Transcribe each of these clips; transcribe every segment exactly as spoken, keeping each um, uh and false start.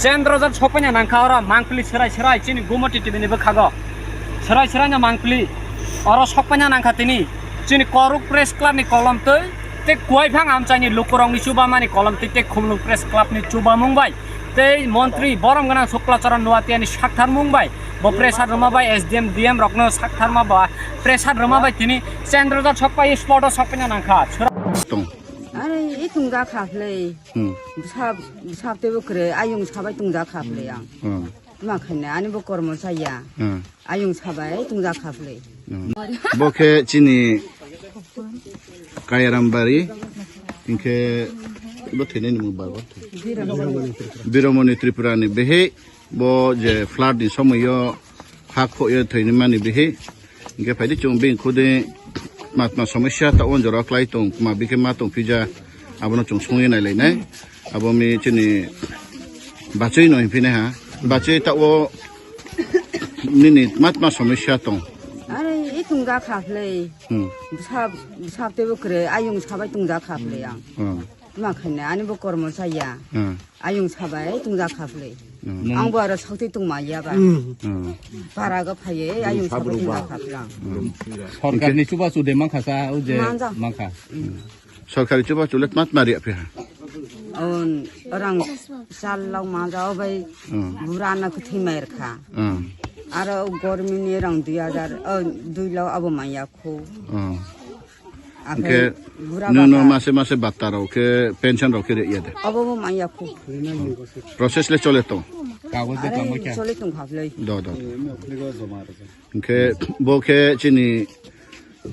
Chendrajat sokpaina nangkha oro mangpili serai serai chini Gumoti T V ni bwkhago. Serai serai no mangpili oro sokpaina nangkha tini chini Koruk Press Club ni kolom twi tei Kuaiphang amchaini lukurokni chubamani kolom twi tei Khumlung Press Club ni chubamung bai tei montri borom gwnang Sukla Charan Noatia ni saktharmung bai bo pressure rwma bai S D M, D M rokno saktharma ba pressure rwma bai tini Chendrajat sokpai spot o sokpaina nangkha. Tong. Are, itung da kha phlei. Hmm. Bwsa, bwsa teibo kwrwi, ayung sabai tungda kha phlei ang. Hmm. Tma khaina, ani bo kormo chaya. Hmm. Ayung sabai tungda kha phlei. Hmm. Bo khe chini Kayaram Bari, hinkhe bo thwinaini mung ba bo. Biramani. Biramani Tripura ni behe. Bo je flood ni somoio ha khoye thwini mani bihi. Hinkhe phaidi chwng bini khudi matma somosya ta o jora klai tong, ma bikhe ma tong phija, abono chwng songwi nai lainai. Abo mi chini bachwi no hinphine ha. Bachwi ta o nini matma somosya tong. Are, itung da kha phlei. Hmm. Bwsa, bwsa teibo kwrwi, ayung sabai tungda kha phlei ang. Hmm. Tma khaina, ani bo kormo chaya. Hmm. Ayung sabai tungda kha phlei. Hmm. Ang bo aro sakti tungma ya ba. Hmm. Para go phaiye, ayung sabai tungda kha phlei ang. Hmm. Sorkarni chubachu de mankha sa, o je mankha. Hmm. Sorkari chubachu le tmat mari aphi ha. On orang sal lau ma ja o bai. Hmm. Burana kuthi mai kha. Hmm. Aro gormi ni rang dui hajar, o, dui lau abo maya khu. Hmm. Hingke nuno mase mase batta rok khe pension rok khe riya de. Abo bo manya khu. Process le chole tong. Kagoj de tamo kya? Chole tong kha phlei. Do, do. Hingke bo khe chini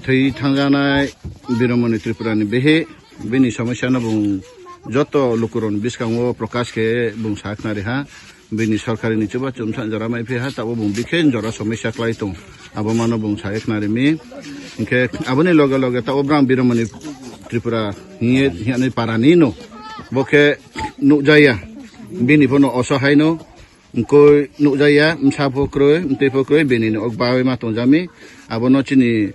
thwi thangjanai Biromoni Tripura ni behe bini somosya no bung joto lukurok ni bwskango prokash khe bung sa khna ri ha. Bini sorkari ni chuba chumsa jora mai phi ha, tabo bung bikhe jora somosya klai tong. Abo mano bung sa ekna rimi. Hinkhe aboni loge loge tabo brang Biromoni Tripura hiye, hiyani para ni no. Bo khe nukjaya. Bini phono osohai no. Nkoi nukjaya, msa pho kroi, mtwi pho kroi, bini ni ok bawi ma tongjami. Abono chini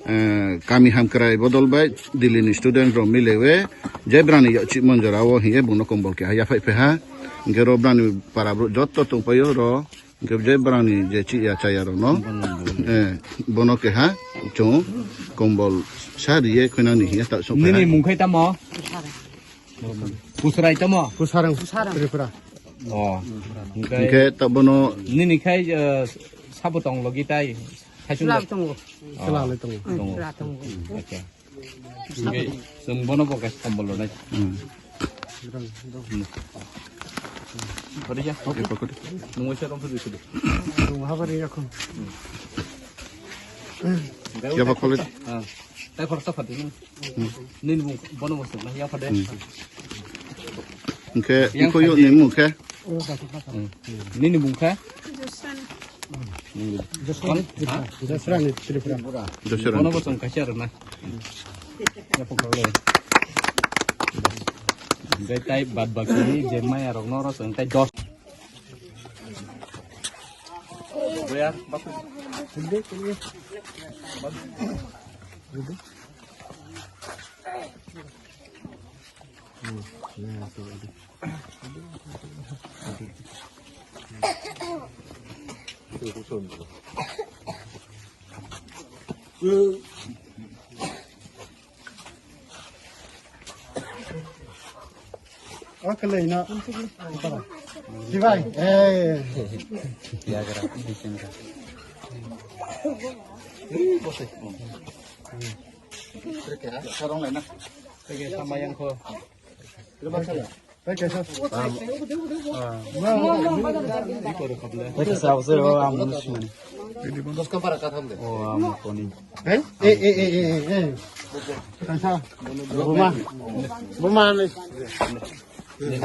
eh, kami hamkrai bodol bai Delhi ni student rok milewe je brani yakchik monjora o hiye bungno kombol keha yaphai pheha. Hingke ro brani para bro joto tongpaio ro. Hingke je brani je chikya chaya rok no, eh, bono keha chung kombol sa riye khwnani hiye ta sok Nini mungkhai tamo? Pusrai tamo? Pusarang. Pusarang. Tripura. Oh. Hingke ta bono nini khai, eh, sabo tong logi tai. Khaichung Chwla da? Tongo. Chwla le tongo. Tongo. Chwla tongo. Acha. Hingke chwng bono bo kaisa kombol rwnai. Hmm. Hmm. Pari ya? Oke, pakot. Nungoi sa rong sudu sudu. Rung habari ya khum. Hingke ya, ba khole. Ah. Tai khoroksa phati nung. Hmm. Nini bung bono bo sung ya phade. Hmm. Hingke yang iko yo phade. Ni mung khe. Hmm. Nini bung khe? Josran. Nini. Josran. Ha? Josran ni Tripura. Josran. Bono bo sung kaisa rwna. Ya pokok le. Hingke tai bad baki je maya rok no ro sung tai dos. Oke, le, ina. Sibai. Eh. Ya, gara. Ih, bose. Sarong laina. Oke, sama yang ko. Terima kasih. Oke, sir. Oke, sir, o, ang munu sini. O, ang koni. Eh? Eh, eh, eh, eh, eh, eh. Kaisa. Buma. Buma ni. Eh,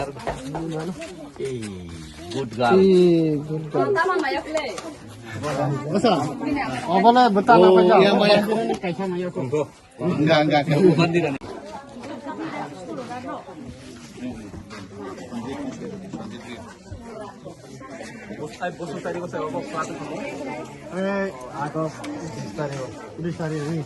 good girl. Eh, good girl. Asa. O, bole, betala. Oh, paja. Iya, Maya. Kaisa maya ko. Enggak, enggak, enggak. Eh, August bis tarik, bis tarik, hmm.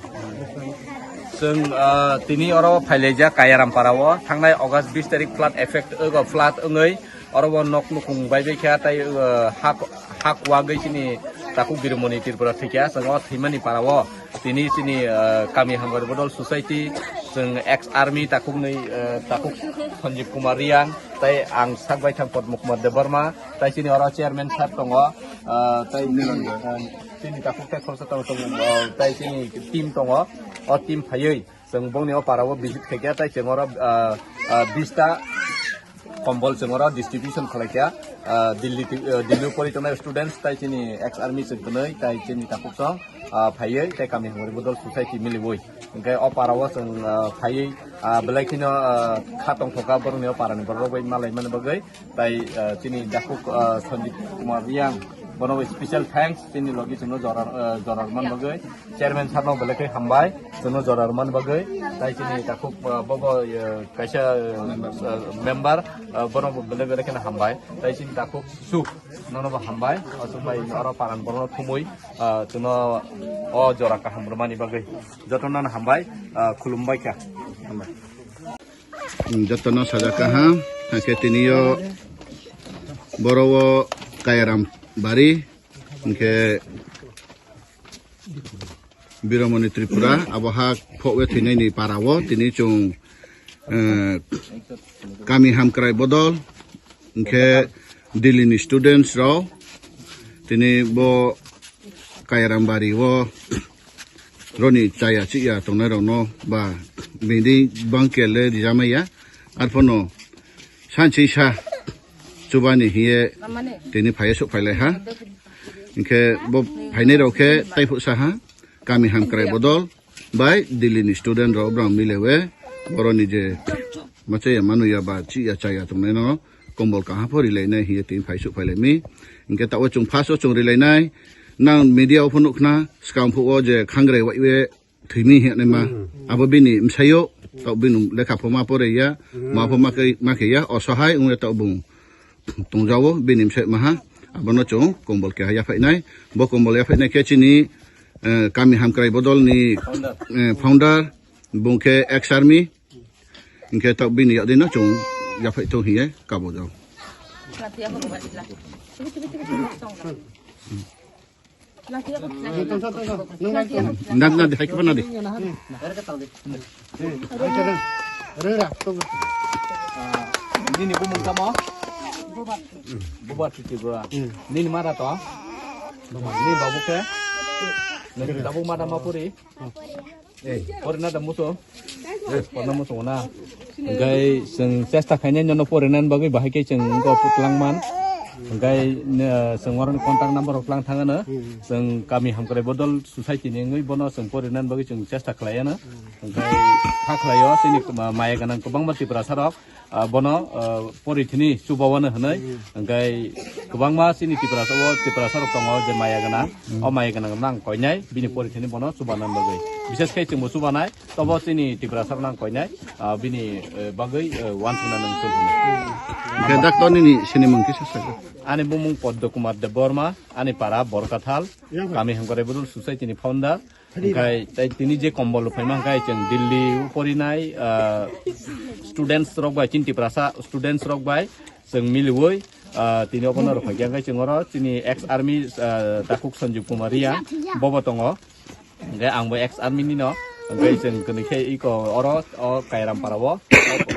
Chwng, ah, tini oro phailaijak Kayarampara o, thangnai August bis tarik flood effect, ogo flood wngwi, Oro bo nok nukhung bai bai kha, tai, uh, hak, hak wagwi chini takhuk Biromoni Tripura thwikha, chwng o thwimani para o tini chini, uh, kami hamkrai bodol society, chwng ex army takhuknwi, uh, takhuk Sanjeev Kumar Reang, tai ang sak bai thang Padma Kumar Debbarma, tai chini oro chairman sir tongo, uh, tai, uh, chini takhuk tai khoroksa tongo, chwng, uh, tai chini team tongo, o team phaiwi chwng bongni o para o visit khaikha, tai chwng oro, uh, uh, bista kombol chwng oro distribution khlai kha, ah, Delhi, ah, Delhi o pori tongnai students tai chini ex army chwng kwnwi tai chini takhuk song, ah, phaiwi tai kami hamkrai bodol society miliwi. Hwnkhe o para o chwng, ah, phaiwi, ah, belai kheno, ah, kha tongthokha borokni o para ni borok rok bai malai mani bagwi tai, ah, chini takhuk, ah, Sanjeev Kumar Reang bono bai special thanks chini logi chwngno jora, ah, jora rwmani bagwi. Chairman sir no belai khe hambai, chwngno jora rwmani bagwi, tai chini takhuk, uh, bobo, uh, kaisa, uh, member, uh, bono bo belai belai kheno hambai, tai chini takhuk Suk nono bo hambai, aswk bai oro paran borokno thumui, uh, chwngno o jora kaham rwmani bagwi jotono no hambai, uh, khulumbai kha. Hambai. Jotono sajak kaham, hwnkhe tini o boro o Kayaram bari, hwnkhe Biromoni Tripura, abo ha phokwe thwinaini para o tini chwng, eh, kami hamkrai bodol, hwnkhe Delhi ni students rok tini bo Kairambari o roni chaya chiya tongnai rokno ba bini bangkele rijamaya, arphano sanchi sa chubani hiye tini phaiye sok phailai ha. Hwnkhe bo phainai rok khe taiphuk saha kami hamkrai bodol bai Delhi ni student rok brang milewe boroni je machaya manuya ba chiya chaya tongnai no kombol kaham pho rilainai hiye tini phai sok phailai mi. Hwnkhe tao chwng first o chwng rilainai nang media o pho nukna swkang phuh o je khangrai waiwe thwimi hinwi ma. Hmm. Abo bini msayo, tok bini lekha pho ma pore ya, hmm, ma pho ma khe, ma khe ya, osohai wngya tok bung tongjawo bini msai maha. Abono chwng kombol keha yaphainai. Bo kombol yaphainai khe chini, eh, kami hamkrai bodol ni, founder, eh, founder, bung khe ex army. Hwnkhe tok bini yadino chwng yaphai thung hiye kabo jao. Nang na de, hai khe na de. Nini bumung tamo? Bubar Tripura. Nini mara to? Nini babu khe? Nini babu mata ma puri? Eh, pori na da muso? Eh, pori na muso na. Gai seng chesta khainai nono pori nan bagwi bahai khe seng go putlang man. Gai ne, seng warani contact number rok lang thangana. Seng kami hamkrai bodol society ni ngwi bono seng pori nan bagwi seng chesta khlaiana. Gai kha khlaio sini ma-, maya ganang kwbangma Tiprasa rok. Ah, bono, ah, pori thini chubawano hwnwi, hwnkhe kwbangma chini Tiprasa o Tiprasa rok tongo je maya gwnang, o maya gwnang nang koinai bini pori thini bono chubana bagwi. Bishes khe chwngbo chubanai, tobo chini Tiprasa nang koinai, ah, bini, eh, bagwi, eh, uansukna nang tong hwnwi. Hwnkhe doctor nini sinimung kisa sago. Ani bumung Padma Kumar Debbarma, ani para Borkathal, kami hamkrai bodol society ni founder. Hwnkhe tai tini je kombol rok phaima hwnkhe chwng Delhi o porinai, ah, students rok bai, chini Tiprasa students rok bai chwng miliwi, ah, tini obono rok phaikha hwnkhe chwng oro chini ex army, ah, takhuk Sanjeev Kumar Reang bobo tongo. Hwnkhe angbo ex army nino. Hwnkhe chwng kwnwi khe iko oro o Kairam para o, o,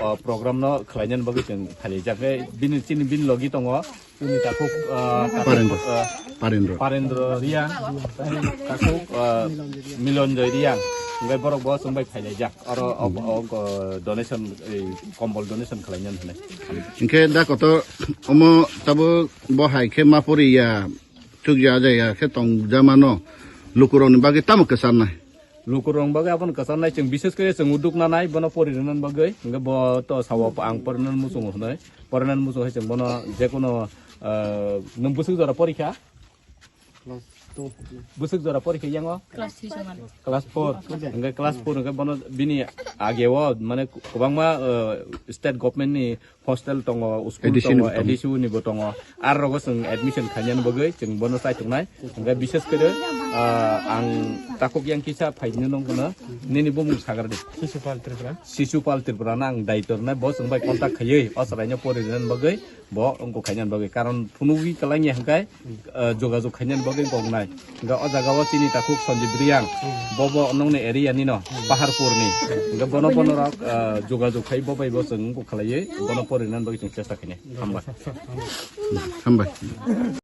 o program no khlainani bagwi chwng phailaijak. Hwnkhe bini chini bini logi tongo. Chini takhuk, ah, Parendra. Ah, Parendra. Parendra Reang, takhuk, ah, Milonjoy Reang. Hwnkhe borok bo chwng bai phailaijak. Oro o, o, o donation, ei, kombol donation khlainani hwnwi. Hwnkhe da kotor omo tabuk bo hai khe ma pori ya, chukya jaya khe tongjamano lukurokni bagwi tamo kwcharnai? Lukurokni bagwi abono kwcharnai, chwng bishes khe chwng uduk nanai bono pori rwna bagwi. Hwnkhe bo to sao ang pori rwna muchungo hwnwi. Pori rwna muchung hai chwng bono jekunu, ah, nwng bwswk jora porikha? Class two. Bwswk jora porikha yango? Class three chwng mani. Class four. Hwnkhe class four hwnkhe bono bini ageo mane kwbangma, ah, state government ni hostel tongo, school A D C tongo, ni bo tongo. A D C ni bo tongo. Ar rogo chwng admission khainani bagwi chwng bono chai tongnai. Hwnkhe bishes khe Ah, ang takhuk yang kisa phaini nongkhono nini bumung sagar di. Sisupal Tripura. Sisupal Tripura na ang daitor na bo chwng bai contact khaiwi o chwraino pori rwna bagwi bo wngkuk khaina bagwi karon phunugwi kwlangya hwnkhe, ah, jogajog khaina bagwi wngkok nai. Hwnkhe o jaga o chini takhuk Sanjib Reang bo bo nongni area ni no Paharpur ni. Hwnkhe bono bono rok, ah, jogajog khai bo bai bo chwng wngkuk khlaiwi bono pori rwna bagwi chwng chesta khainai. Hambai. Hambai.